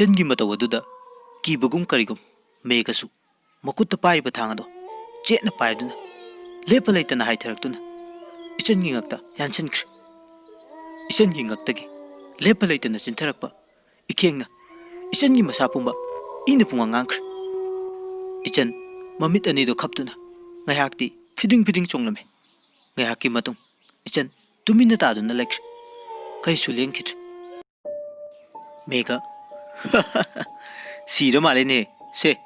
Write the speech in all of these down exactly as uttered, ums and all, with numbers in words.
ꯏꯆꯟꯒꯤ ꯃꯇꯧ ꯑꯗꯨꯗ ꯀꯤꯕꯒꯨꯝ ꯀꯔꯤꯒꯨꯝ ꯃꯦꯘꯁꯨ ꯃꯈꯨꯠꯇ ꯄꯥꯏꯔꯤꯕ ꯊꯥꯡ ꯑꯗꯣ ꯆꯦꯠꯅ ꯄꯥꯏꯗꯨꯅ ꯂꯦꯞꯄ ꯂꯩꯇꯅ ꯍꯥꯏꯊꯔꯛꯇꯨꯅ ꯏꯆꯟꯒꯤ ꯉꯛꯇ ꯌꯥꯟꯁꯤꯟꯈ꯭ꯔꯦ꯫ ꯏꯆꯟꯒꯤ ꯉꯛꯇꯒꯤ ꯂꯦꯞꯄ ꯂꯩꯇꯅ ꯆꯤꯟꯊꯔꯛꯄ ꯏꯈꯦꯡꯅ ꯏꯆꯟꯒꯤ ꯃꯁꯥ ꯄꯨꯝꯕ ꯏꯅ ꯄꯨꯡꯉꯥꯡ ꯉꯥꯡꯈ꯭ꯔꯦ꯫ ꯏꯆꯟ ꯃꯃꯤꯠ ꯑꯅꯤꯗꯨ ꯈꯞꯇꯨꯅ ꯉꯥꯏꯍꯥꯛꯇꯤ ꯐꯤꯗꯤꯡ ꯐꯤꯗꯤꯡ ꯆꯣꯡꯂꯝꯃꯤ꯫ ꯉꯥꯏꯍꯥꯛꯀꯤ ꯃꯇꯨꯡ ꯏꯆꯟ ꯇꯨꯃꯤꯟꯅ ꯇꯥꯗꯨꯅ ꯂꯩꯈ꯭ꯔꯦ꯫ ꯀꯔꯤꯁꯨ ꯂꯦꯡꯈꯤꯗ꯭ꯔꯦ꯫ ꯃꯦꯘ ꯁꯤꯔ ꯃꯥꯜꯂꯦꯅꯦ꯫ ꯁꯦ,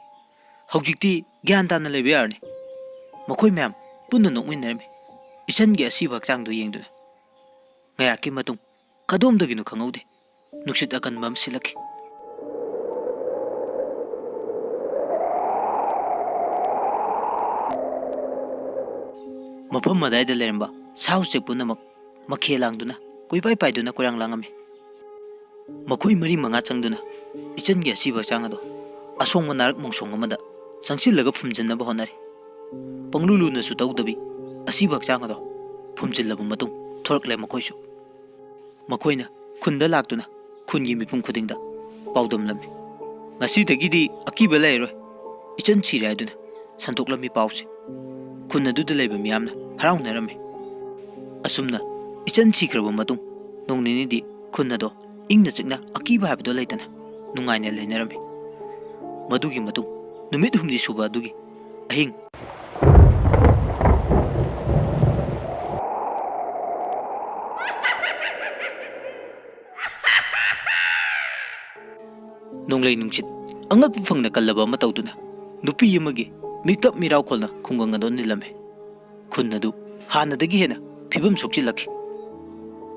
ꯍꯧꯖꯤꯛꯇꯤ ꯒ꯭ꯌꯥꯟ ꯇꯥꯅ ꯂꯩꯕ ꯌꯥꯔꯅꯤ꯫ ꯃꯈꯣꯏ ꯃꯌꯥꯝ ꯄꯨꯟꯅ ꯅꯣꯛꯃꯤꯟꯅꯔꯝꯃꯤ꯫ ꯏꯆꯟꯒꯤ ꯑꯁꯤꯕ ꯍꯛꯆꯥꯡꯗꯨ ꯌꯦꯡꯗꯨꯅ ꯉꯥꯏꯍꯥꯛꯀꯤ ꯃꯇꯨꯡ ꯀꯗꯣꯝꯗꯒꯤꯅꯣ ꯈꯪꯍꯧꯗꯦ, ꯅꯨꯡꯁꯤꯠ ꯑꯀꯟꯕ ꯑꯃ ꯁꯤꯠꯂꯛꯈꯤ꯫ ꯃꯐꯝ ꯑꯗꯥꯏꯗ ꯂꯩꯔꯝꯕ ꯁꯥ ꯎꯆꯦꯛ ꯄꯨꯝꯅꯃꯛ ꯃꯈꯦ ꯂꯥꯡꯗꯨꯅ ꯀꯣꯏꯄꯥꯏ ꯄꯥꯏꯗꯨꯅ ꯀꯣꯏꯔꯥꯡ ꯂꯥꯡꯉꯝꯃꯤ꯫ ꯃꯈꯣꯏ ꯃꯔꯤ ꯃꯉꯥ ꯆꯪꯗꯨꯅ ꯏꯆꯟꯒꯤ ꯑꯁꯤꯕ ꯍꯛꯆꯥꯡ ꯑꯗꯣ ꯑꯁꯣꯡꯕ ꯅꯥꯔꯛ ꯃꯣꯡꯁꯣꯡ ꯑꯃꯗ ꯆꯪꯁꯤꯜꯂꯒ ꯐꯨꯝꯖꯤꯟꯅꯕ ꯍꯣꯠꯅꯔꯤ꯫ ꯄꯪꯂꯨ ꯂꯨꯅꯁꯨ ꯇꯧꯗꯕꯤ ꯑꯁꯤꯕ ꯍꯛꯆꯥꯡ ꯑꯗꯣ ꯐꯨꯝꯖꯤꯜꯂꯕ ꯃꯇꯨꯡ ꯊꯣꯔꯛꯂꯦ ꯃꯈꯣꯏꯁꯨ꯫ ꯃꯈꯣꯏꯅ ꯈꯨꯟꯗ ꯂꯥꯛꯇꯨꯅ ꯈꯨꯟꯒꯤ ꯃꯤꯄꯨꯝ ꯈꯨꯗꯤꯡꯗ ꯄꯥꯎꯗꯝꯂꯝꯃꯤ꯫ ꯉꯁꯤꯗꯒꯤꯗꯤ ꯑꯀꯤꯕ ꯂꯩꯔꯔꯣꯏ, ꯏꯆꯟ ꯁꯤꯔꯦ ꯍꯥꯏꯗꯨꯅ ꯁꯟꯗꯣꯛꯂꯝꯃꯤ ꯄꯥꯎꯁꯦ꯫ ꯈꯨꯟ ꯑꯗꯨꯗ ꯂꯩꯕ ꯃꯤꯌꯥꯝꯅ ꯍꯔꯥꯎꯅꯔꯝꯃꯤ꯫ ꯑꯁꯨꯝꯅ ꯏꯆꯟ ꯁꯤꯈ꯭ꯔꯕ ꯃꯇꯨꯡ ꯅꯣꯡ ꯅꯤꯅꯤꯗꯤ ꯈꯨꯟ ꯑꯗꯣ ꯏꯪꯅ ꯆꯤꯛꯅ ꯑꯀꯤꯕ ꯍꯥꯏꯕꯗꯣ ꯂꯩꯇꯅ ꯅꯨꯡꯉꯥꯏꯅ ꯂꯩꯅꯔꯝꯃꯤ꯫ ꯃꯗꯨꯒꯤ ꯃꯇꯨꯡ ꯅꯨꯃꯤꯠ ꯍꯨꯝꯅꯤ ꯁꯨꯕ ꯑꯗꯨꯒꯤ ꯑꯍꯤꯡ ꯅꯣꯡꯂꯩ ꯅꯨꯡꯁꯤꯠ ꯑꯉꯛꯄ ꯐꯪꯅ ꯀꯜꯂꯕ ꯑꯃ ꯇꯧꯗꯨꯅ ꯅꯨꯄꯤ ꯑꯃꯒꯤ ꯃꯤꯀꯞ ꯃꯤꯔꯥꯎꯈꯣꯜꯅ ꯈꯨꯡꯒꯪ ꯑꯗꯨ ꯅꯤꯜꯂꯝꯃꯤ꯫ ꯈꯨꯟ ꯑꯗꯨ ꯍꯥꯟꯅꯗꯒꯤ ꯍꯦꯟꯅ ꯐꯤꯕꯝ ꯁꯣꯛꯆꯤꯜꯂꯛꯈꯤ꯫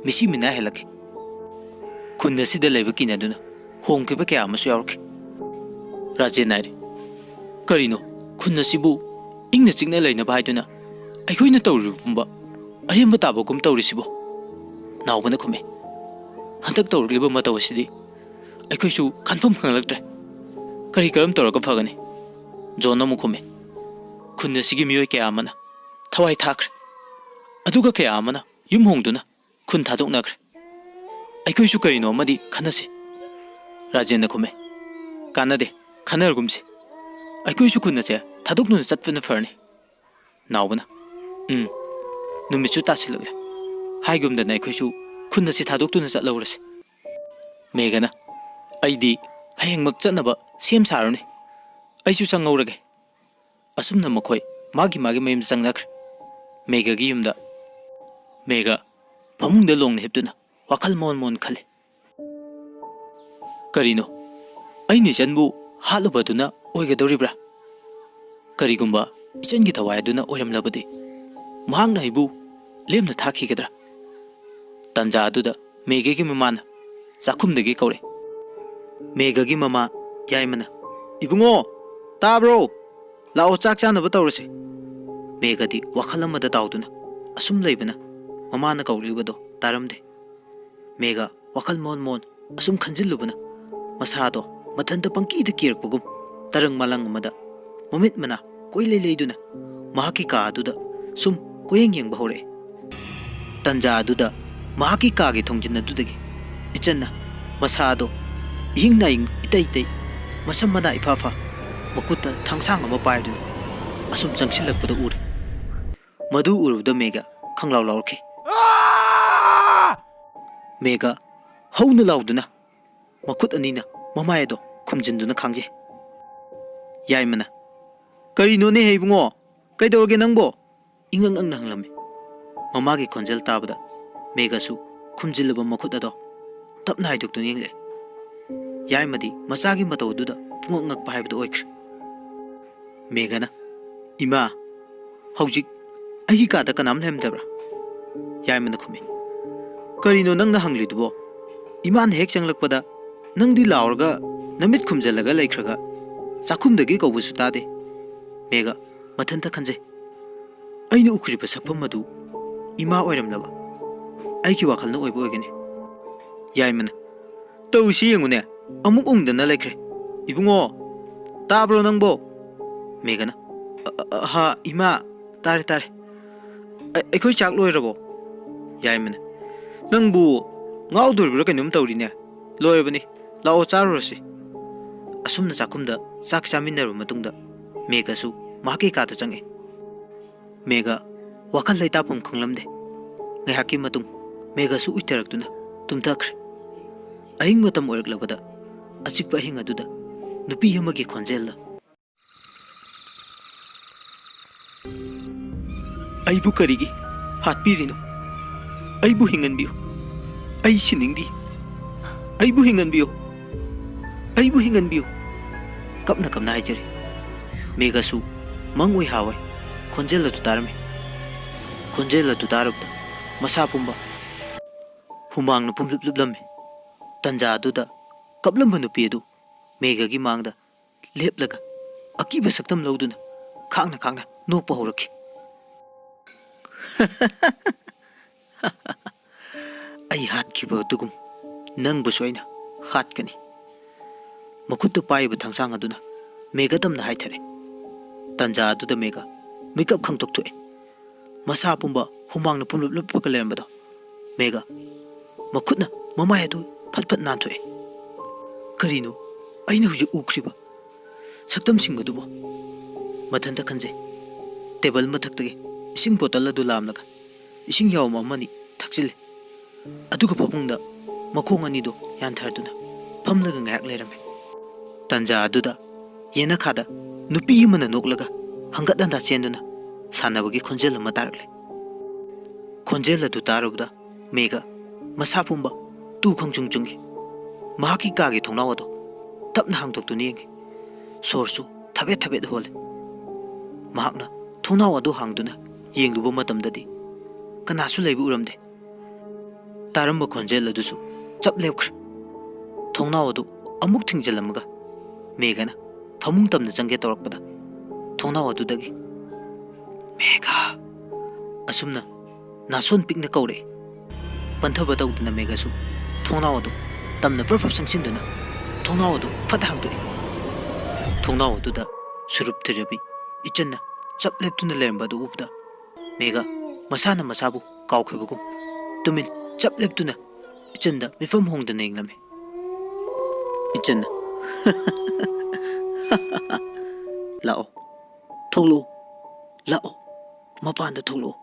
ꯃꯤꯁꯤ ꯃꯤꯅꯥ ꯍꯦꯜꯂꯛꯈꯤ꯫ ꯈꯨꯟ ꯑꯁꯤꯗ ꯂꯩꯕ ꯀꯤꯅꯗꯨꯅ ꯍꯣꯡꯈꯤꯕ ꯀꯌꯥ ꯑꯃꯁꯨ ꯌꯥꯎꯔꯛꯈꯤ꯫ ꯔꯥꯖꯦꯟ ꯅꯥꯏꯔꯦ꯫ "ꯀꯔꯤꯅꯣ, ꯈꯨꯟ ꯑꯁꯤꯕꯨ ꯏꯪꯅ ꯆꯤꯛꯅ ꯂꯩꯅꯕ ꯍꯥꯏꯗꯨꯅ ꯑꯩꯈꯣꯏꯅ ꯇꯧꯔꯤꯕ ꯄꯨꯝꯕ ꯑꯔꯦꯝꯕ ꯇꯥꯕꯒꯨꯝ ꯇꯧꯔꯤꯁꯤꯕꯣ?" ꯅꯥꯎꯕꯅ ꯈꯨꯝꯃꯤ꯫ "ꯍꯟꯗꯛ ꯇꯧꯔꯛꯂꯤꯕ ꯃꯇꯧ ꯑꯁꯤꯗꯤ ꯑꯩꯈꯣꯏꯁꯨ ꯈꯟꯐꯝ ꯈꯪꯂꯛꯇ꯭ꯔꯦ꯫ ꯀꯔꯤ ꯀꯔꯝ ꯇꯧꯔꯒ ꯐꯒꯅꯤ?" ꯖꯣꯟꯅ ꯑꯃꯨꯛ ꯈꯨꯝꯃꯤ꯫ "ꯈꯨꯟ ꯑꯁꯤꯒꯤ ꯃꯤꯑꯣꯏ ꯀꯌꯥ ꯑꯃꯅ ꯊꯋꯥꯏ ꯊꯥꯈ꯭ꯔꯦ, ꯑꯗꯨꯒ ꯀꯌꯥ ꯑꯃꯅ ꯌꯨꯝ ꯍꯣꯡꯗꯨꯅ ꯈꯨꯟ ꯊꯥꯗꯣꯛꯅꯈ꯭ꯔꯦ꯫ ꯑꯩꯈꯣꯏꯁꯨ ꯀꯔꯤꯅꯣ ꯑꯃꯗꯤ ꯈꯟꯅꯁꯤ꯫" ꯔꯥꯖꯦꯟꯅ ꯈꯨꯝꯃꯦ꯫ "ꯀꯥꯟꯅꯗꯦ, ꯈꯟꯅꯔꯒꯨꯝꯁꯤ꯫ ꯑꯩꯈꯣꯏꯁꯨ ꯈꯨꯟ ꯑꯁꯦ ꯊꯥꯗꯣꯛꯇꯨꯅ ꯆꯠꯄꯅ ꯐꯔꯅꯤ꯫" ꯅꯥꯎꯕꯅ, "ꯎꯝ, ꯅꯨꯃꯤꯠꯁꯨ ꯇꯥꯁꯤꯜꯂꯛꯂꯦ꯫ ꯍꯥꯏꯒꯨꯝꯗꯅ ꯑꯩꯈꯣꯏꯁꯨ ꯈꯨꯟ ꯑꯁꯤ ꯊꯥꯗꯣꯛꯇꯨꯅ ꯆꯠꯍꯧꯔꯁꯤ꯫" ꯃꯦꯘꯅ, "ꯑꯩꯗꯤ ꯍꯌꯦꯡꯃꯛ ꯆꯠꯅꯕ ꯁꯦꯝ ꯁꯥꯔꯨꯅꯤ꯫ ꯑꯩꯁꯨ ꯆꯪꯍꯧꯔꯒꯦ꯫" ꯑꯁꯨꯝꯅ ꯃꯈꯣꯏ ꯃꯥꯒꯤ ꯃꯥꯒꯤ ꯃꯌꯨꯝꯗ ꯆꯪꯅꯈ꯭ꯔꯦ꯫ ꯃꯦꯘꯒꯤ ꯌꯨꯝꯗ꯫ ꯃꯦꯘ ꯐꯃꯨꯡꯗ ꯂꯣꯡꯅ ꯍꯤꯞꯇꯨꯅ ꯋꯥꯈꯜ ꯃꯣꯟ ꯃꯣꯟ ꯈꯜꯂꯤ꯫ "ꯀꯔꯤꯅꯣ? ꯑꯩꯅ ꯏꯆꯟꯕꯨ ꯍꯥꯠꯂꯨꯕꯗꯨꯅ ꯑꯣꯏꯒꯗꯧꯔꯤꯕ꯭ꯔꯥ? ꯀꯔꯤꯒꯨꯝꯕ ꯏꯆꯟꯒꯤ ꯊꯋꯥꯏ ꯑꯗꯨꯅ ꯑꯣꯏꯔꯝꯂꯕꯗꯤ, ꯃꯍꯥꯛꯅ ꯑꯩꯕꯨ ꯂꯦꯝꯅ ꯊꯥꯈꯤꯒꯗ꯭ꯔꯥ?" ꯇꯟꯖꯥ ꯑꯗꯨꯗ ꯃꯦꯘꯒꯤ ꯃꯃꯥꯅ ꯆꯥꯛꯈꯨꯝꯗꯒꯤ ꯀꯧꯔꯦ꯫ ꯃꯦꯘꯒꯤ ꯃꯃꯥ ꯌꯥꯏꯃꯅ, "ꯏꯕꯨꯡꯉꯣ, ꯇꯥꯕ꯭ꯔꯣ? ꯂꯥꯛꯑꯣ, ꯆꯥꯛ ꯆꯥꯅꯕ ꯇꯧꯔꯁꯦ꯫" ꯃꯦꯘꯗꯤ ꯋꯥꯈꯜ ꯑꯃꯗ ꯇꯥꯎꯗꯨꯅ ꯑꯁꯨꯝ ꯂꯩꯕꯅ ꯃꯃꯥꯅ ꯀꯧꯔꯛꯂꯤꯕꯗꯣ ꯇꯥꯔꯝꯗꯦ꯫ ꯃꯦꯘ ꯋꯥꯈꯜ ꯃꯣꯟ ꯃꯣꯟ ꯑꯁꯨꯝ ꯈꯟꯖꯤꯜꯂꯨꯕꯅ ꯃꯁꯥꯗꯣ ꯃꯊꯟꯇ ꯄꯪꯀꯤꯗ ꯀꯤꯔꯛꯄꯒꯨꯝ ꯇꯔꯪ ꯃꯂꯪ ꯑꯃꯗ ꯃꯃꯤꯠ ꯃꯅꯥ ꯀꯣꯏꯂꯩ ꯂꯩꯗꯨꯅ ꯃꯍꯥꯛꯀꯤ ꯀꯥ ꯑꯗꯨꯗ ꯁꯨꯝ ꯀꯣꯏꯌꯦꯡ ꯌꯦꯡꯕ ꯍꯧꯔꯛꯑꯦ꯫ ꯇꯟꯖꯥ ꯑꯗꯨꯗ ꯃꯍꯥꯛꯀꯤ ꯀꯥꯒꯤ ꯊꯣꯡꯖꯤꯟ ꯑꯗꯨꯗꯒꯤ ꯏꯆꯟꯅ ꯃꯁꯥꯗꯣ ꯏꯍꯤꯡ ꯅꯥꯍꯤꯡ ꯏꯇꯩ ꯇꯩ, ꯃꯁꯝ ꯃꯅꯥ ꯏꯐꯥ ꯐꯥ, ꯃꯈꯨꯠꯇ ꯊꯥꯡꯁꯥꯡ ꯑꯃ ꯄꯥꯏꯗꯨꯅ ꯑꯁꯨꯝ ꯆꯪꯁꯤꯜꯂꯛꯄꯗ ꯎꯔꯦ꯫ ꯃꯗꯨ ꯎꯔꯨꯕꯗ ꯃꯦꯘ ꯈꯪꯂꯥꯎ ꯂꯥꯎꯔꯛꯈꯤ꯫ ꯃꯦꯘ ꯍꯧꯅ ꯂꯥꯎꯗꯨꯅ ꯃꯈꯨꯠ ꯑꯅꯤꯅ ꯃꯃꯥꯏ ꯑꯗꯣ ꯈꯨꯝꯖꯤꯟꯗꯨꯅ ꯈꯥꯡꯖꯩ꯫ ꯌꯥꯏꯃꯅ, "ꯀꯔꯤꯅꯣꯅꯦ ꯍꯦ ꯏꯕꯨꯡꯉꯣ? ꯀꯩꯗꯧꯔꯒꯦ ꯅꯪꯕꯣ?" ꯏꯉꯛ ꯉꯛꯅ ꯍꯪꯂꯝꯃꯤ꯫ ꯃꯃꯥꯒꯤ ꯈꯣꯟꯖꯦꯜ ꯇꯥꯕꯗ ꯃꯦꯘꯁꯨ ꯈꯨꯝꯖꯤꯜꯂꯕ ꯃꯈꯨꯠ ꯑꯗꯣ ꯇꯞꯅ ꯍꯥꯏꯗꯣꯛꯇꯨꯅ ꯌꯦꯡꯂꯛꯑꯦ꯫ ꯌꯥꯏꯃꯗꯤ ꯃꯆꯥꯒꯤ ꯃꯇꯧ ꯑꯗꯨꯗ ꯄꯨꯡꯉꯛ ꯉꯛꯄ ꯍꯥꯏꯕꯗꯨ ꯑꯣꯏꯈ꯭ꯔꯦ꯫ ꯃꯦꯘꯅ, "ꯏꯃꯥ, ꯍꯧꯖꯤꯛ ꯑꯩꯒꯤ ꯀꯥꯗ ꯀꯅꯥꯝ ꯂꯩꯔꯝꯗꯕ꯭ꯔꯥ?" ꯌꯥꯏꯃꯅ ꯈꯨꯝꯃꯤ꯫ "ꯀꯔꯤꯅꯣ ꯅꯪꯅ ꯍꯪꯂꯤꯗꯨꯕꯣ? ꯏꯃꯥꯅ ꯍꯦꯛ ꯆꯪꯂꯛꯄꯗ ꯅꯪꯗꯤ ꯂꯥꯎꯔꯒ ꯅꯃꯤꯠ ꯈꯨꯝꯖꯤꯜꯂꯒ ꯂꯩꯈ꯭ꯔꯒ ꯆꯥꯛꯈꯨꯝꯗꯒꯤ ꯀꯧꯕꯁꯨ ꯇꯥꯗꯦ꯫" ꯃꯦꯘ ꯃꯊꯟꯇ ꯈꯟꯖꯩ꯫ "ꯑꯩꯅ ꯎꯈ꯭ꯔꯤꯕ ꯁꯛꯐꯝ ꯑꯗꯨ ꯏꯃꯥ ꯑꯣꯏꯔꯝꯂꯕ? ꯑꯩꯒꯤ ꯋꯥꯈꯜꯅ ꯑꯣꯏꯕ ꯑꯣꯏꯒꯅꯤ꯫" ꯌꯥꯏꯃꯅ, "ꯇꯧꯔꯤꯁꯤ ꯌꯦꯡꯉꯨꯅꯦ, ꯑꯃꯨꯛ ꯎꯪꯗꯅ ꯂꯩꯈ꯭ꯔꯦ꯫ ꯏꯕꯨꯡꯉꯣ, ꯇꯥꯕ꯭ꯔꯣ ꯅꯪꯕꯣ?" ꯃꯦꯘꯅ, "ꯑ, ꯑ, ꯍꯥ, ꯏꯃꯥ, ꯇꯥꯔꯦ, ꯇꯥꯔꯦ꯫ ꯑ, ꯑꯩꯈꯣꯏ ꯆꯥꯛ ꯂꯣꯏꯔꯕꯣ?" ꯌꯥꯏꯃꯅ, "ꯅꯪꯕꯨ ꯉꯥꯎꯗꯣꯔꯤꯕ꯭ꯔꯥ ꯀꯩꯅꯣꯝ ꯇꯧꯔꯤꯅꯦ꯫ ꯂꯣꯏꯔꯕꯅꯤ꯫ "ꯂꯥꯛꯑꯣ, ꯆꯥꯔꯨꯔꯁꯤ꯫" ꯑꯁꯨꯝꯅ ꯆꯥꯛꯈꯨꯝꯗ ꯆꯥꯛ ꯆꯥꯃꯤꯟꯅꯔꯕ ꯃꯇꯨꯡꯗ ꯃꯦꯘꯁꯨ ꯃꯍꯥꯛꯀꯤ ꯀꯥꯗ ꯆꯪꯉꯦ꯫ ꯃꯦꯘ ꯋꯥꯈꯜ ꯂꯩꯇꯥꯐꯝ ꯈꯪꯂꯝꯗꯦ꯫ ꯉꯥꯏꯍꯥꯛꯀꯤ ꯃꯇꯨꯡ ꯃꯦꯘꯁꯨ ꯎꯏꯊꯔꯛꯇꯨꯅ ꯇꯨꯝꯊꯈ꯭ꯔꯦ꯫ ꯑꯍꯤꯡ ꯃꯇꯝ ꯑꯣꯏꯔꯛꯂꯕꯗ ꯑꯆꯤꯛꯄ ꯑꯍꯤꯡ ꯑꯗꯨꯗ ꯅꯨꯄꯤ ꯑꯃꯒꯤ ꯈꯣꯟꯖꯦꯜꯅ, "ꯑꯩꯕꯨ ꯀꯔꯤꯒꯤ ꯍꯥꯠꯄꯤꯔꯤꯅꯣ? ꯑꯩꯕꯨ ꯍꯤꯡꯍꯟꯕꯤꯌꯨ꯫ ꯑꯩ ꯁꯤꯅꯤꯡꯗꯦ꯫ ꯑꯩꯕꯨ ꯍꯤꯡꯍꯟꯕꯤꯌꯨ꯫ ꯑꯩꯕꯨ ꯍꯤꯡꯍꯟꯕꯤꯌꯨ꯫" ꯀꯞꯅ ꯀꯞꯅ ꯍꯥꯏꯖꯔꯤ꯫ ꯃꯦꯘꯁꯨ ꯃꯪ ꯑꯣꯏ ꯍꯥ ꯑꯣꯏ ꯈꯣꯟꯖꯦꯜ ꯑꯗꯨ ꯇꯥꯔꯝꯃꯤ꯫ ꯈꯣꯟꯖꯦꯜ ꯑꯗꯨ ꯇꯥꯔꯨꯕꯗ ꯃꯁꯥ ꯄꯨꯝꯕ ꯍꯨꯃꯥꯡꯅ ꯄꯨꯝꯂꯨꯞ ꯂꯨꯞꯂꯝꯃꯤ꯫ ꯇꯟꯖꯥ ꯑꯗꯨꯗ ꯀꯞꯂꯝꯕ ꯅꯨꯄꯤ ꯑꯗꯨ ꯃꯦꯘꯒꯤ ꯃꯥꯡꯗ ꯂꯦꯞꯂꯒ ꯑꯀꯤꯕ ꯁꯛꯇꯝ ꯂꯧꯗꯨꯅ ꯈꯥꯡꯅ ꯈꯥꯡꯅ ꯅꯣꯛꯄ ꯍꯧꯔꯛꯈꯤ꯫ "ꯑꯩ ꯍꯥꯠꯈꯤꯕ ꯑꯗꯨꯒꯨꯝ ꯅꯪꯕꯨꯁꯨ ꯑꯩꯅ ꯍꯥꯠꯀꯅꯤ꯫" ꯃꯈꯨꯠꯇ ꯄꯥꯏꯔꯤꯕ ꯊꯥꯡꯁꯥꯡ ꯑꯗꯨꯅ ꯃꯦꯘ ꯇꯝꯅ ꯍꯥꯏꯊꯔꯦ꯫ ꯇꯟꯖꯥ ꯑꯗꯨꯗ ꯃꯦꯘ ꯃꯤꯀꯞ ꯈꯪꯇꯣꯛ ꯊꯣꯛꯑꯦ꯫ ꯃꯁꯥ ꯄꯨꯝꯕ ꯍꯨꯃꯥꯡꯅ ꯄꯨꯝꯂꯨꯞ ꯂꯨꯞꯄꯒ ꯂꯩꯔꯝꯕꯗꯣ ꯃꯦꯒ ꯃꯈꯨꯠꯅ ꯃꯃꯥꯏ ꯑꯗꯨ ꯐꯠ ꯐꯠ ꯅꯥꯟꯊꯣꯛꯑꯦ꯫ ꯀꯔꯤꯅꯣ ꯑꯩꯅ ꯍꯧꯖꯤꯛ ꯎꯈ꯭ꯔꯤꯕ ꯁꯛꯇꯝꯁꯤꯡ ꯑꯗꯨꯕꯨ? ꯃꯊꯟꯇ ꯈꯟꯖꯩ꯫ ꯇꯦꯕꯜ ꯃꯊꯛꯇꯒꯤ ꯏꯁꯤꯡ ꯕꯣꯇꯜ ꯑꯗꯨ ꯂꯥꯝꯂꯒ ꯏꯁꯤꯡ ꯌꯥꯎꯝ ꯑꯃꯅꯤ ꯊꯛꯆꯤꯜꯂꯦ꯫ ꯑꯗꯨꯒ ꯐꯃꯨꯡꯗ ꯃꯈꯣꯡ ꯑꯅꯤꯗꯨ ꯌꯥꯟꯊꯔꯗꯨꯅ ꯐꯝꯂꯒ ꯉꯥꯏꯍꯥꯛ ꯂꯩꯔꯝꯃꯤ꯫ ꯇꯟꯖꯥ ꯑꯗꯨꯗ ꯌꯦꯅꯈꯥꯗ ꯅꯨꯄꯤ ꯑꯃꯅ ꯅꯣꯛꯂꯒ ꯍꯪꯒꯠ ꯍꯟꯗꯥ ꯆꯦꯟꯗꯨꯅ ꯁꯥꯟꯅꯕꯒꯤ ꯈꯣꯟꯖꯦꯜ ꯑꯃ ꯇꯥꯔꯛꯂꯦ꯫ ꯈꯣꯟꯖꯦꯜ ꯑꯗꯨ ꯇꯥꯔꯨꯕꯗ ꯃꯦꯒ ꯃꯁꯥ ꯄꯨꯝꯕ ꯇꯨ ꯈꯪꯆꯨꯡ ꯆꯨꯡꯏ꯫ ꯃꯍꯥꯛꯀꯤ ꯀꯥꯒꯤ ꯊꯣꯡꯅꯥꯎ ꯑꯗꯨ ꯇꯞꯅ ꯍꯥꯡꯗꯣꯛꯇꯨꯅ ꯌꯦꯡꯏ꯫ ꯁꯣꯔꯁꯨ ꯊꯕꯦꯠ ꯊꯕꯦꯠ ꯍꯣꯜꯂꯤ꯫ ꯃꯍꯥꯛꯅ ꯊꯣꯡꯅꯥꯎ ꯑꯗꯨ ꯍꯥꯡꯗꯨꯅ ꯌꯦꯡꯂꯨꯕ ꯃꯇꯝꯗꯗꯤ ꯀꯅꯥꯁꯨ ꯂꯩꯕ ꯎꯔꯝꯗꯦ꯫ ꯇꯥꯔꯝꯕ ꯈꯣꯟꯖꯦꯜ ꯑꯗꯨꯁꯨ ꯆꯞ ꯂꯦꯞꯈ꯭ꯔꯦ꯫ ꯊꯣꯡꯅꯥꯎ ꯑꯗꯨ ꯑꯃꯨꯛ ꯊꯤꯡꯖꯤꯜꯂꯝꯃꯒ ꯃꯦꯒꯅ ꯐꯃꯨꯡ ꯇꯝꯅ ꯆꯪꯒꯦ ꯇꯧꯔꯛꯄꯗ ꯊꯣꯡꯅꯥꯎ ꯑꯗꯨꯗꯒꯤ, "ꯃꯦꯒ!" ꯑꯁꯨꯝꯅ ꯅꯥꯁꯣꯟ ꯄꯤꯛꯅ ꯀꯧꯔꯛꯏ꯫ ꯄꯟꯊꯕ ꯇꯧꯗꯅ ꯃꯦꯒꯁꯨ ꯊꯣꯡꯅꯥꯎ ꯑꯗꯨ ꯇꯝꯅ ꯄ꯭ꯔꯞ ꯄ꯭ꯔꯞ ꯆꯪꯁꯤꯟꯗꯨꯅ ꯊꯣꯡꯅꯥꯎ ꯑꯗꯨ ꯐꯠ ꯍꯥꯡꯗꯣꯛꯏ꯫ ꯊꯣꯡꯅꯥꯎ ꯑꯗꯨꯗ ꯁꯨꯔꯨꯞ ꯊꯤꯔꯕꯤ ꯏꯆꯟꯅ ꯆꯞ ꯂꯦꯞꯇꯨꯅ ꯂꯩꯔꯝꯕ ꯑꯗꯨ ꯎꯕꯗ ꯃꯦꯒ ꯃꯁꯥꯅ ꯃꯁꯥꯕꯨ ꯀꯥꯎꯈꯤꯕꯒꯨꯝ ꯇꯨꯃꯤꯟ ꯆꯞ ꯂꯦꯞꯇꯨꯅ ꯏꯆꯟꯗ ꯃꯤꯐꯝ ꯍꯣꯡꯗꯅ ꯌꯦꯡꯂꯝꯃꯤ꯫ ꯏꯆꯟꯅ, "ꯂꯥꯛꯑꯣ, ꯊꯣꯛꯂꯛꯑꯣ, ꯂꯥꯛꯑꯣ, ꯃꯄꯥꯟꯗ ꯊꯣꯛꯂꯛꯑꯣ꯫"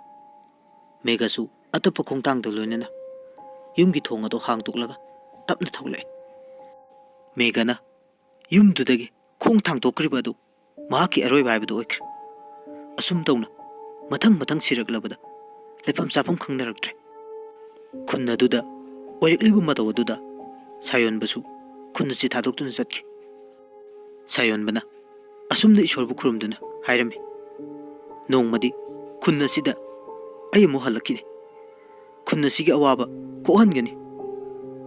ꯃꯦꯘꯁꯨ ꯑꯇꯞꯄ ꯈꯣꯡꯊꯥꯡꯗ ꯂꯣꯏꯅꯅ ꯌꯨꯝꯒꯤ ꯊꯣꯡ ꯑꯗꯨ ꯍꯥꯡꯗꯣꯛꯂꯒ ꯇꯞꯅ ꯊꯣꯛꯂꯛꯑꯦ꯫ ꯃꯦꯘꯅ ꯌꯨꯝꯗꯨꯗꯒꯤ ꯈꯣꯡ ꯊꯥꯡꯗꯣꯛꯈ꯭ꯔꯤꯕ ꯑꯗꯨ ꯃꯍꯥꯛꯀꯤ ꯑꯔꯣꯏꯕ ꯍꯥꯏꯕꯗꯨ ꯑꯣꯏꯈ꯭ꯔꯦ꯫ ꯑꯁꯨꯝ ꯇꯧꯅ ꯃꯊꯪ ꯃꯊꯪ ꯁꯤꯔꯛꯂꯕꯗ ꯂꯩꯐꯝ ꯆꯥꯐꯝ ꯈꯪꯅꯔꯛꯇ꯭ꯔꯦ꯫ ꯈꯨꯟ ꯑꯗꯨꯗ ꯑꯣꯏꯔꯛꯂꯤꯕ ꯃꯇꯧ ꯑꯗꯨꯗ ꯁꯥꯌꯣꯟꯕꯁꯨ ꯈꯨꯟ ꯑꯁꯤ ꯊꯥꯗꯣꯛꯇꯨꯅ ꯆꯠꯈꯤ꯫ ꯁꯥꯌꯣꯟꯕꯅ ꯑꯁꯨꯝꯅ ꯏꯁꯣꯔꯕꯨ ꯈꯨꯔꯨꯝꯗꯨꯅ ꯍꯥꯏꯔꯝꯃꯤ, "ꯅꯣꯡꯃꯗꯤ ꯈꯨꯟ ꯑꯁꯤꯗ ꯑꯩ ꯑꯃꯨꯛ ꯍꯜꯂꯛꯈꯤꯅꯤ꯫ ꯈꯨꯟ ꯑꯁꯤꯒꯤ ꯑꯋꯥꯕ ꯀꯣꯛꯍꯟꯒꯅꯤ꯫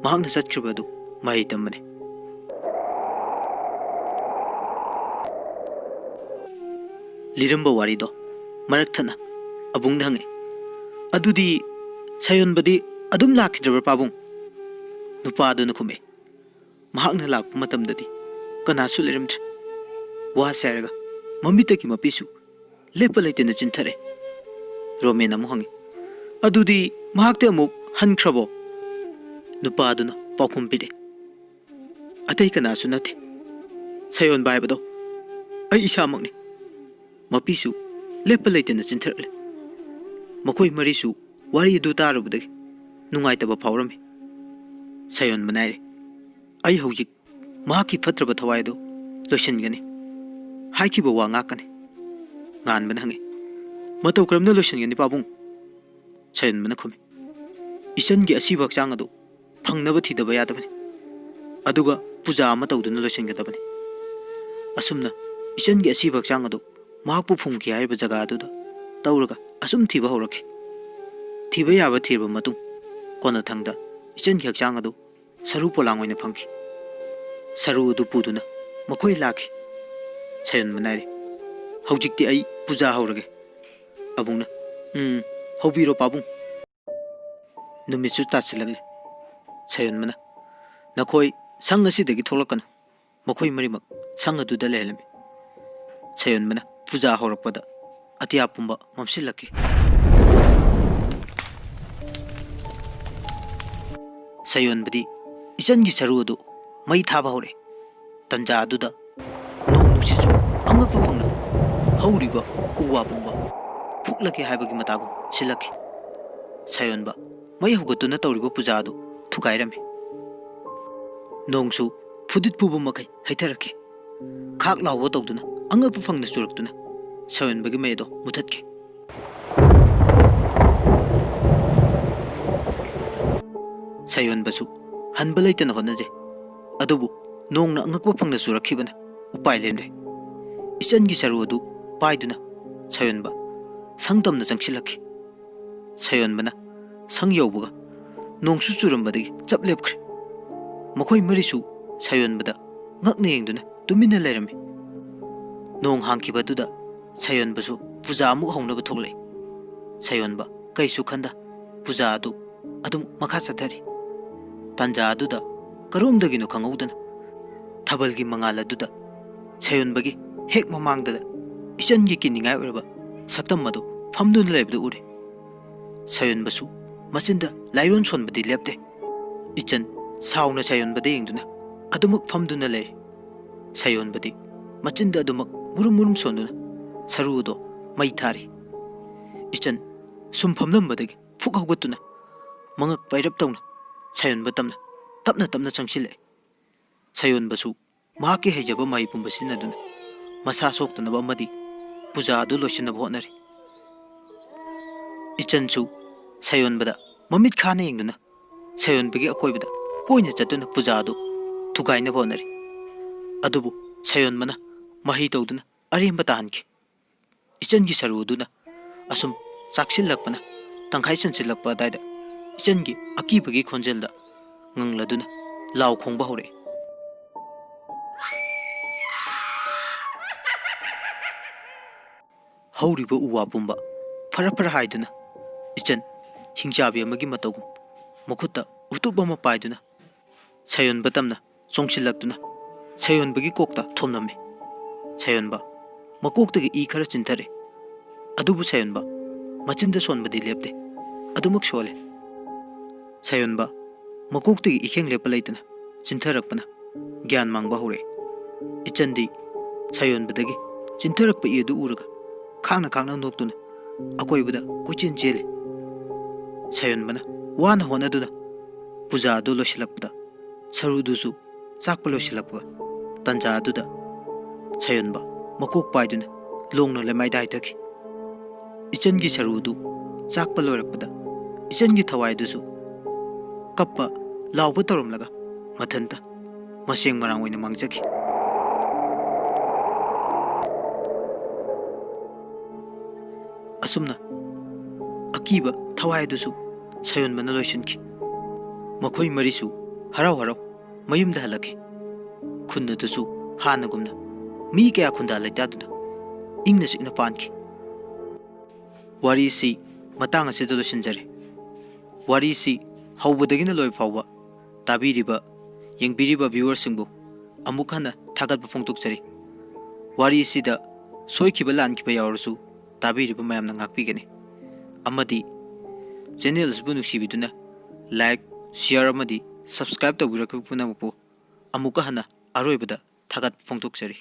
ꯃꯍꯥꯛꯅ ꯆꯠꯈ꯭ꯔꯤꯕ ꯑꯗꯨ ꯃꯍꯩ ꯇꯝꯕꯅꯤ꯫" ꯂꯤꯔꯝꯕ ꯋꯥꯔꯤꯗꯣ ꯃꯔꯛ ꯊꯠꯅ ꯑꯕꯨꯡꯗ ꯍꯪꯉꯦ, "ꯑꯗꯨꯗꯤ ꯁꯥꯌꯣꯟꯕꯗꯤ ꯑꯗꯨꯝ ꯂꯥꯛꯈꯤꯗ꯭ꯔꯕ꯭ꯔꯥ ꯄꯥꯕꯨꯡ?" ꯅꯨꯄꯥꯗꯨꯅ ꯈꯨꯝꯃꯦ, "ꯃꯍꯥꯛꯅ ꯂꯥꯛꯄ ꯃꯇꯝꯗꯗꯤ ꯀꯅꯥꯁꯨ ꯂꯩꯔꯝꯗ꯭ꯔꯦ꯫ ꯋꯥꯁꯦ ꯍꯥꯏꯔꯒ ꯃꯃꯤꯠꯇꯒꯤ ꯃꯄꯤꯁꯨ ꯂꯦꯞꯄ ꯂꯩꯇꯅ ꯆꯤꯟꯊꯔꯦ꯫" ꯔꯣꯃꯦꯟ ꯑꯃꯨꯛ ꯍꯪꯉꯤ, "ꯑꯗꯨꯗꯤ ꯃꯍꯥꯛꯇꯤ ꯑꯃꯨꯛ ꯍꯟꯈ꯭ꯔꯕꯣ?" ꯅꯨꯄꯥꯗꯨꯅ ꯄꯥꯎꯈꯨꯝ ꯄꯤꯔꯦ, "ꯑꯇꯩ ꯀꯅꯥꯁꯨ ꯅꯠꯇꯦ꯫ ꯁꯥꯌꯣꯟꯕ ꯍꯥꯏꯕꯗꯣ ꯑꯩ ꯏꯁꯥꯃꯛꯅꯤ꯫ ꯃꯄꯤꯁꯨ ꯂꯦꯞꯄ ꯂꯩꯇꯅ ꯆꯤꯟꯊꯔꯛꯂꯦ꯫ ꯃꯈꯣꯏ ꯃꯔꯤꯁꯨ ꯋꯥꯔꯤ ꯑꯗꯨ ꯇꯥꯔꯨꯕꯗꯒꯤ ꯅꯨꯡꯉꯥꯏꯇꯕ ꯐꯥꯎꯔꯝꯃꯤ꯫" ꯁꯥꯌꯣꯟꯕꯅ ꯍꯥꯏꯔꯦ, "ꯑꯩ ꯍꯧꯖꯤꯛ ꯃꯍꯥꯛꯀꯤ ꯐꯠꯇ꯭ꯔꯕ ꯊꯋꯥꯏ ꯑꯗꯨ ꯂꯣꯏꯁꯤꯟꯒꯅꯤ꯫ ꯍꯥꯏꯈꯤꯕ ꯋꯥ ꯉꯥꯛꯀꯅꯤ꯫" ꯉꯥꯟꯕꯅ ꯍꯪꯉꯤ, "ꯃꯇꯧ ꯀꯔꯝꯅ ꯂꯣꯏꯁꯤꯟꯒꯅꯤ ꯄꯥꯕꯨꯡ?" ꯁꯥꯌꯣꯟꯕꯅ ꯈꯨꯝꯃꯤ, "ꯏꯆꯟꯒꯤ ꯑꯁꯤꯕ ꯍꯛꯆꯥꯡ ꯑꯗꯨ ꯐꯪꯅꯕ ꯊꯤꯗꯕ ꯌꯥꯗꯕꯅꯤ꯫ ꯑꯗꯨꯒ ꯄꯨꯖꯥ ꯑꯃ ꯇꯧꯗꯨꯅ ꯂꯣꯏꯁꯤꯟꯒꯗꯕꯅꯤ꯫ ꯑꯁꯨꯝꯅ ꯏꯆꯟꯒꯤ ꯑꯁꯤꯕ ꯍꯛꯆꯥꯡ ꯑꯗꯨ ꯃꯍꯥꯛꯄꯨ ꯐꯨꯝꯈꯤ ꯍꯥꯏꯔꯤꯕ ꯖꯒꯥ ꯑꯗꯨꯗ ꯇꯧꯔꯒ ꯑꯁꯨꯝ ꯊꯤꯕ ꯍꯧꯔꯛꯈꯤ꯫ ꯊꯤꯕ ꯌꯥꯕ ꯊꯤꯔꯕ ꯃꯇꯨꯡ ꯀꯣꯟꯅꯊꯪꯗ ꯏꯆꯟꯒꯤ ꯍꯛꯆꯥꯡ ꯑꯗꯨ ꯁꯔꯨ ꯄꯣꯂꯥꯡ ꯑꯣꯏꯅ ꯐꯪꯈꯤ꯫" ꯁꯔꯨ ꯑꯗꯨ ꯄꯨꯗꯨꯅ ꯃꯈꯣꯏ ꯂꯥꯛꯈꯤ꯫ ꯁꯥꯌꯣꯟꯕꯅ ꯍꯥꯏꯔꯤ, "ꯍꯧꯖꯤꯛꯇꯤ ꯑꯩ ꯄꯨꯖꯥ ꯍꯧꯔꯒꯦ꯫" ꯑꯕꯨꯡꯅ, "ꯎꯝ, ꯍꯧꯕꯤꯔꯣ ꯄꯥꯕꯨꯡ꯫" ꯅꯨꯃꯤꯠꯁꯨ ꯇꯥꯁꯤꯜꯂꯛꯂꯦ꯫ ꯁꯥꯌꯣꯟꯕꯅ, "ꯅꯈꯣꯏ ꯁꯪ ꯑꯁꯤꯗꯒꯤ ꯊꯣꯛꯂꯛꯀꯅꯨ꯫" ꯃꯈꯣꯏ ꯃꯔꯤꯃꯛ ꯁꯪ ꯑꯗꯨꯗ ꯂꯩꯍꯜꯂꯝꯃꯤ꯫ ꯁꯥꯌꯣꯟꯕꯅ ꯄꯨꯖꯥ ꯍꯧꯔꯛꯄꯗ ꯑꯇꯤꯌꯥ ꯄꯨꯝꯕ ꯃꯝꯁꯤꯜꯂꯛꯈꯤ꯫ ꯁꯥꯌꯣꯟꯕꯗꯤ ꯏꯆꯟꯒꯤ ꯁꯔꯨ ꯑꯗꯨ ꯃꯩ ꯊꯥꯕ ꯍꯧꯔꯛꯑꯦ꯫ ꯇꯟꯖꯥ ꯑꯗꯨꯗ ꯅꯣꯡ ꯅꯨꯡꯁꯤꯠꯁꯨ ꯑꯉꯛꯄ ꯐꯪꯅ ꯍꯧꯔꯤꯕ ꯎ ꯋꯥ ꯄꯨꯝꯕ ꯐꯨꯛꯂꯒꯦ ꯍꯥꯏꯕꯒꯤ ꯃꯇꯥꯒꯨꯝ ꯁꯤꯜꯂꯛꯈꯤ꯫ ꯁꯥꯌꯣꯟꯕ ꯃꯩ ꯍꯧꯒꯠꯇꯨꯅ ꯇꯧꯔꯤꯕ ꯄꯨꯖꯥ ꯑꯗꯨ ꯊꯨꯒꯥꯏꯔꯝꯃꯤ꯫ ꯅꯣꯡꯁꯨ ꯐꯨꯗꯤꯠ ꯐꯨꯕ ꯃꯈꯩ ꯍꯩꯊꯔꯛꯈꯤ꯫ ꯈꯥꯛ ꯂꯥꯎꯕ ꯇꯧꯗꯨꯅ ꯑꯉꯛꯄ ꯐꯪꯅ ꯆꯨꯔꯛꯇꯨꯅ ꯁꯥꯌꯣꯟꯕꯒꯤ ꯃꯩ ꯑꯗꯨ ꯃꯨꯊꯠꯈꯤ꯫ ꯁꯥꯌꯣꯟꯕꯁꯨ ꯍꯟꯕ ꯂꯩꯇꯅ ꯍꯣꯠꯅꯖꯩ꯫ ꯑꯗꯨꯕꯨ ꯅꯣꯡꯅ ꯑꯉꯛꯄ ꯐꯪꯅ ꯆꯨꯔꯛꯈꯤꯕꯅ ꯎꯄꯥꯏ ꯂꯩꯔꯝꯗꯦ꯫ ꯏꯆꯟꯒꯤ ꯁꯔꯨ ꯑꯗꯨ ꯄꯥꯏꯗꯨꯅ ꯁꯥꯌꯣꯟꯕ ꯁꯪ ꯇꯝꯅ ꯆꯪꯁꯤꯜꯂꯛꯈꯤ꯫ ꯁꯥꯌꯣꯟꯕꯅ ꯁꯪ ꯌꯧꯕꯒ ꯅꯣꯡꯁꯨ ꯆꯨꯔꯝꯕꯗꯒꯤ ꯆꯞ ꯂꯦꯞꯈ꯭ꯔꯦ꯫ ꯃꯈꯣꯏ ꯃꯔꯤꯁꯨ ꯁꯥꯌꯣꯟꯕꯗ ꯉꯛꯅ ꯌꯦꯡꯗꯨꯅ ꯇꯨꯃꯤꯟꯅ ꯂꯩꯔꯝꯃꯤ꯫ ꯅꯣꯡ ꯍꯥꯡꯈꯤꯕꯗꯨꯗ ꯁꯥꯌꯣꯟꯕꯁꯨ ꯄꯨꯖꯥ ꯑꯃꯨꯛ ꯍꯧꯅꯕ ꯊꯣꯛꯂꯛꯏ꯫ ꯁꯥꯌꯣꯟꯕ ꯀꯩꯁꯨ ꯈꯟꯗ ꯄꯨꯖꯥ ꯑꯗꯨ ꯑꯗꯨꯝ ꯃꯈꯥ ꯆꯠꯊꯔꯤ꯫ ꯇꯥꯟꯖꯥ ꯑꯗꯨꯗ ꯀꯔꯣꯝꯗꯒꯤꯅꯣ ꯈꯪꯍꯧꯗꯅ ꯊꯥꯕꯜꯒꯤ ꯃꯉꯥꯜ ꯑꯗꯨꯗ ꯁꯥꯌꯣꯟꯕꯒꯤ ꯍꯦꯛ ꯃꯃꯥꯡꯗ ꯏꯆꯟꯒꯤ ꯀꯤꯅꯤꯡꯉꯥꯏ ꯑꯣꯏꯔꯕ ꯁꯛꯇꯝ ꯑꯗꯨ ꯐꯝꯗꯨꯅ ꯂꯩꯕꯗꯨ ꯎꯔꯦ꯫ ꯁꯥꯌꯣꯟꯕꯁꯨ ꯃꯆꯤꯟꯗ ꯂꯥꯏꯔꯣꯟ ꯁꯣꯟꯕꯗꯤ ꯂꯦꯞꯇꯦ꯫ ꯏꯆꯟ ꯁꯥꯎꯅ ꯁꯥꯌꯣꯟꯕꯗ ꯌꯦꯡꯗꯨꯅ ꯑꯗꯨꯃꯛ ꯐꯝꯗꯨꯅ ꯂꯩꯔꯤ꯫ ꯁꯥꯌꯣꯟꯕꯗꯤ ꯃꯆꯤꯟꯗ ꯑꯗꯨꯃꯛ ꯃꯨꯔꯨꯝ ꯃꯨꯔꯨꯝ ꯁꯣꯟꯗꯨꯅ ꯁꯔꯨ ꯑꯗꯣ ꯃꯩ ꯊꯥꯔꯤ꯫ ꯏꯆꯟ ꯁꯨꯝ ꯐꯝꯂꯝꯕꯗꯒꯤ ꯐꯨꯛ ꯍꯧꯒꯠꯇꯨꯅ ꯃꯉꯛ ꯄꯩꯔꯞ ꯇꯧꯅ ꯁꯥꯌꯣꯟꯕ ꯇꯝꯅ ꯇꯞꯅ ꯇꯞꯅ ꯆꯪꯁꯤꯜꯂꯛꯏ꯫ ꯁꯥꯌꯣꯟꯕꯁꯨ ꯃꯍꯥꯛꯀꯤ ꯍꯩꯖꯕ ꯃꯍꯩ ꯄꯨꯝꯕ ꯁꯤꯖꯤꯟꯅꯗꯨꯅ ꯃꯁꯥ ꯁꯣꯛꯇꯅꯕ ꯑꯃꯗꯤ ꯄꯨꯖꯥ ꯑꯗꯨ ꯂꯣꯏꯁꯤꯟꯅꯕ ꯍꯣꯠꯅꯔꯤ꯫ ꯏꯆꯟꯁꯨ ꯁꯥꯌꯣꯟꯕꯗ ꯃꯃꯤꯠ ꯈꯥꯅ ꯌꯦꯡꯗꯨꯅ ꯁꯥꯌꯣꯟꯕꯒꯤ ꯑꯀꯣꯏꯕꯗ ꯀꯣꯏꯅ ꯆꯠꯇꯨꯅ ꯄꯨꯖꯥ ꯑꯗꯨ ꯊꯨꯒꯥꯏꯅꯕ ꯍꯣꯠꯅꯔꯤ꯫ ꯑꯗꯨꯕꯨ ꯁꯥꯌꯣꯟꯕꯅ ꯃꯍꯩ ꯇꯧꯗꯨꯅ ꯑꯔꯦꯝꯕ ꯇꯥꯍꯟꯈꯤ꯫ ꯏꯆꯟꯒꯤ ꯁꯔꯨ ꯑꯗꯨꯅ ꯑꯁꯨꯝ ꯆꯥꯛꯁꯤꯜꯂꯛꯄꯅ ꯇꯪꯈꯥꯏ ꯆꯟꯁꯤꯜꯂꯛꯄ ꯑꯗꯥꯏꯗ ꯏꯆꯟꯒꯤ ꯑꯀꯤꯕꯒꯤ ꯈꯣꯟꯖꯦꯜꯗ ꯉꯪꯂꯗꯨꯅ ꯂꯥꯎ ꯈꯣꯡꯕ ꯍꯧꯔꯛꯏ꯫ ꯍꯧꯔꯤꯕ ꯎ ꯋꯥ ꯄꯨꯝꯕ ꯐꯔ ꯐꯔ ꯍꯥꯏꯗꯨꯅ ꯏꯆꯟ ꯍꯤꯡꯆꯥꯕꯤ ꯑꯃꯒꯤ ꯃꯇꯧꯒꯨꯝ ꯃꯈꯨꯠꯇ ꯎꯇꯨꯞ ꯑꯃ ꯄꯥꯏꯗꯨꯅ ꯁꯥꯌꯣꯟꯕ ꯇꯝꯅ ꯆꯣꯡꯁꯤꯜꯂꯛꯇꯨꯅ ꯁꯥꯌꯣꯟꯕꯒꯤ ꯀꯣꯛꯇ ꯊꯣꯝꯂꯝꯃꯤ꯫ ꯁꯥꯌꯣꯟꯕ ꯃꯀꯣꯛꯇꯒꯤ ꯏ ꯈꯔ ꯆꯤꯟꯊꯔꯦ꯫ ꯑꯗꯨꯕꯨ ꯁꯥꯌꯣꯟꯕ ꯃꯆꯤꯟꯗ ꯁꯣꯟꯕꯗꯤ ꯂꯦꯞꯇꯦ꯫ ꯑꯗꯨꯃꯛ ꯁꯣꯜꯂꯦ꯫ ꯁꯥꯌꯣꯟꯕ ꯃꯀꯣꯛꯇꯒꯤ ꯏꯈꯦꯡ ꯂꯦꯞꯄ ꯂꯩꯇꯅ ꯆꯤꯟꯊꯔꯛꯄꯅ ꯒ꯭ꯌꯥꯟ ꯃꯥꯡꯕ ꯍꯧꯔꯛꯑꯦ꯫ ꯏꯆꯟꯗꯤ ꯁꯥꯌꯣꯟꯕꯗꯒꯤ ꯆꯤꯟꯊꯔꯛꯄ ꯏ ꯑꯗꯨ ꯎꯔꯒ ꯈꯥꯡꯅ ꯈꯥꯡꯅ ꯅꯣꯛꯇꯨꯅ ꯑꯀꯣꯏꯕꯗ ꯀꯣꯏꯆꯦꯟ ꯆꯦꯜꯂꯤ꯫ ꯁꯥꯌꯣꯟꯕꯅ ꯋꯥꯅ ꯍꯣꯠꯅꯗꯨꯅ ꯄꯨꯖꯥ ꯑꯗꯨ ꯂꯣꯏꯁꯤꯜꯂꯛꯄꯗ ꯁꯔꯨꯗꯨꯁꯨ ꯆꯥꯛꯄ ꯂꯣꯏꯁꯤꯜꯂꯛꯄꯒ ꯇꯟꯖꯥ ꯑꯗꯨꯗ ꯁꯥꯌꯣꯟꯕ ꯃꯀꯣꯛ ꯄꯥꯏꯗꯨꯅ ꯂꯣꯡꯅ ꯂꯩꯃꯥꯏꯗ ꯍꯥꯏꯊꯈꯤ꯫ ꯏꯆꯟꯒꯤ ꯁꯔꯨ ꯑꯗꯨ ꯆꯥꯛꯄ ꯂꯣꯏꯔꯛꯄꯗ ꯏꯆꯟꯒꯤ ꯊꯋꯥꯏꯗꯨꯁꯨ ꯀꯞꯄ ꯂꯥꯎꯕ ꯇꯧꯔꯝꯂꯒ ꯃꯊꯟꯇ ꯃꯁꯦꯡ ꯃꯔꯥꯡ ꯑꯣꯏꯅ ꯃꯥꯡꯖꯈꯤ꯫ ꯑꯁꯨꯝꯅ ꯑꯀꯤꯕ ꯊꯋꯥꯏ ꯑꯗꯨꯁꯨ ꯁꯥꯌꯣꯟꯕꯅ ꯂꯣꯏꯁꯤꯟꯈꯤ꯫ ꯃꯈꯣꯏ ꯃꯔꯤꯁꯨ ꯍꯔꯥꯎ ꯍꯔꯥꯎ ꯃꯌꯨꯝꯗ ꯍꯜꯂꯛꯈꯤ꯫ ꯈꯨꯟ ꯑꯗꯨꯁꯨ ꯍꯥꯟꯅꯒꯨꯝꯅ ꯃꯤ ꯀꯌꯥ ꯈꯨꯟꯗꯥ ꯂꯩꯇꯥꯗꯨꯅ ꯏꯪꯅ ꯆꯤꯛꯅ ꯄꯥꯟꯈꯤ꯫ ꯋꯥꯔꯤꯁꯤ ꯃꯇꯥꯡ ꯑꯁꯤꯗ ꯂꯣꯏꯁꯤꯟꯖꯔꯦ꯫ ꯋꯥꯔꯤꯁꯤ ꯍꯧꯕꯗꯒꯤꯅ ꯂꯣꯏꯕ ꯐꯥꯎꯕ ꯇꯥꯕꯤꯔꯤꯕ, ꯌꯦꯡꯕꯤꯔꯤꯕ viewerꯁꯤꯡꯕꯨ ꯑꯃꯨꯛ ꯍꯟꯅ ꯊꯥꯒꯠꯄ ꯐꯣꯡꯗꯣꯛꯆꯔꯤ꯫ ꯋꯥꯔꯤꯁꯤꯗ ꯁꯣꯏꯈꯤꯕ ꯂꯥꯟꯈꯤꯕ ꯌꯥꯎꯔꯁꯨ ꯇꯥꯕꯤꯔꯤꯕ ꯃꯌꯥꯝꯅ ꯉꯥꯛꯄꯤꯒꯅꯤ꯫ ꯑꯃꯗꯤ channel ꯑꯁꯤꯕꯨ ꯅꯨꯡꯁꯤꯕꯤꯗꯨꯅ like, share ꯑꯃꯗꯤ subscribe ꯇꯧꯕꯤꯔꯛꯈꯤꯕ ꯄꯨꯝꯅꯃꯛꯄꯨ ꯑꯃꯨꯛꯀ ꯍꯟꯅ ꯑꯔꯣꯏꯕꯗ ꯊꯥꯒꯠꯄ ꯐꯣꯡꯗꯣꯛꯆꯔꯤ꯫